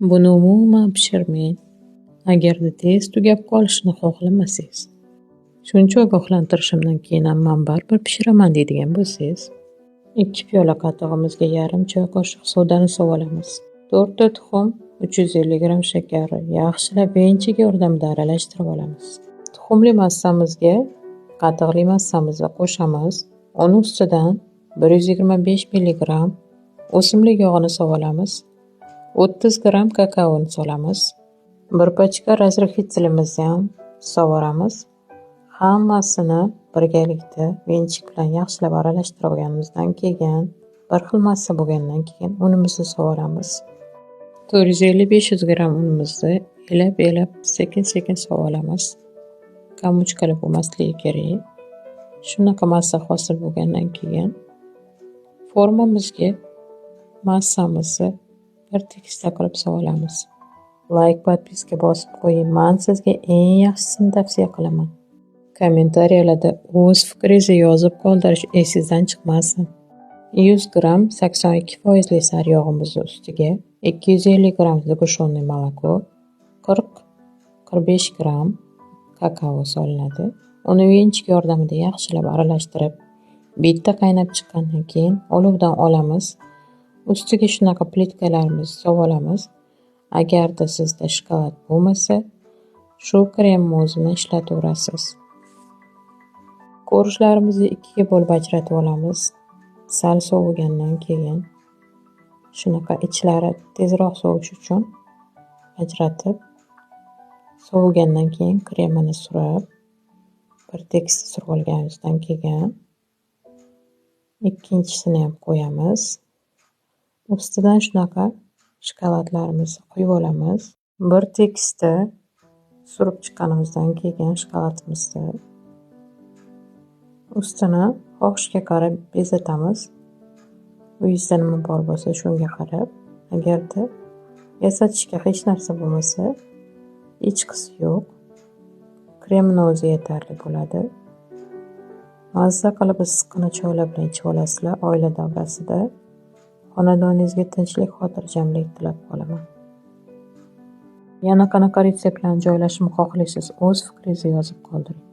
Buni umuman pishirmang. Agarda tez tugab qolishini xohlamasangiz. Shuncha ogohlantirishimdan keyin ham man baribir pishiraman deydigan bo'lsangiz, 2 piyola qatig'imizga yarim choy qoshiq sodani solamiz. 4 ta tuxum, 350 gramm shakarni yaxshilab venchik yordamida aralashtirib olamiz. Tuxumli massamizga qatiqli massamizni qo'shamiz. Uni ustidan 125 milligramm o'simlik yog'ini solamiz. 30 gramm kakaoni solamiz. Bir pachka разрыхлителimizni ham sovoramiz. Hammasini birgalikda venchik bilan yaxshilab aralashtirib olganimizdan keyin, bir xil massa bo'lgandan keyin unimizni sovoramiz. 450-500 gramm unimizni elab-elab sekin-sekin sovolamiz. Kamuchkalar bo'lmasligi kerak. Shunaqa massa hosil bo'lgandan keyin formamizga massamizni bir tekisda qilib sovolamiz. Layk, podpiska bosib qo'ying. Man sizga eng yaxshisini tavsiya qilaman. Kommentariyalarda o'z fikringizni yozib qoldirish esingizdan chiqmasin. 100 gramm 82% sariyog'imizni ustiga 250 gramm сгущенное молоко, 40-45 gramm kakao solinadi. Uni venchik yordamida yaxshilab aralashtirib, bitta qaynab chiqqandan keyin olovdan olamiz. Ustiga shunaqa plitkalarimizni solamiz. Agarda sizda shokolad bo'lmasa, shu kremni o'zini ishlataverasiz. Ko'rishlarimizni ikkiga bo'lib ajratib olamiz. Sal sovigandan keyin shunaqa ichlari tezroq sovishi uchun ajratib, sovigandan keyin kremini surib, bir tekisda surib olganimizdan keyin ikkinchisini ham qo'yamiz. Ustidan shunaqa shokoladlarimizni quyib olamiz. Bir tekisda surib chiqqanimizdan keyin shokoladimizni ustini xohishga qarab bezatamiz. Uyingizda nima bor bo'lsa shunga qarab. Agarda yasatishga hech narsa bo'lmasa, hechqisi yo'q. Kremni o'zi yetarli bo'ladi. Mazza qilib issiqqina choylar bilan ichib olasizlar oila davrasida. Xonadoningizga tinchlik, xotirjamlik tilab qolaman. Yana qanaqa retseptlarni joylashimni xohlaysiz, o'z fikringizni yozib qoldiring.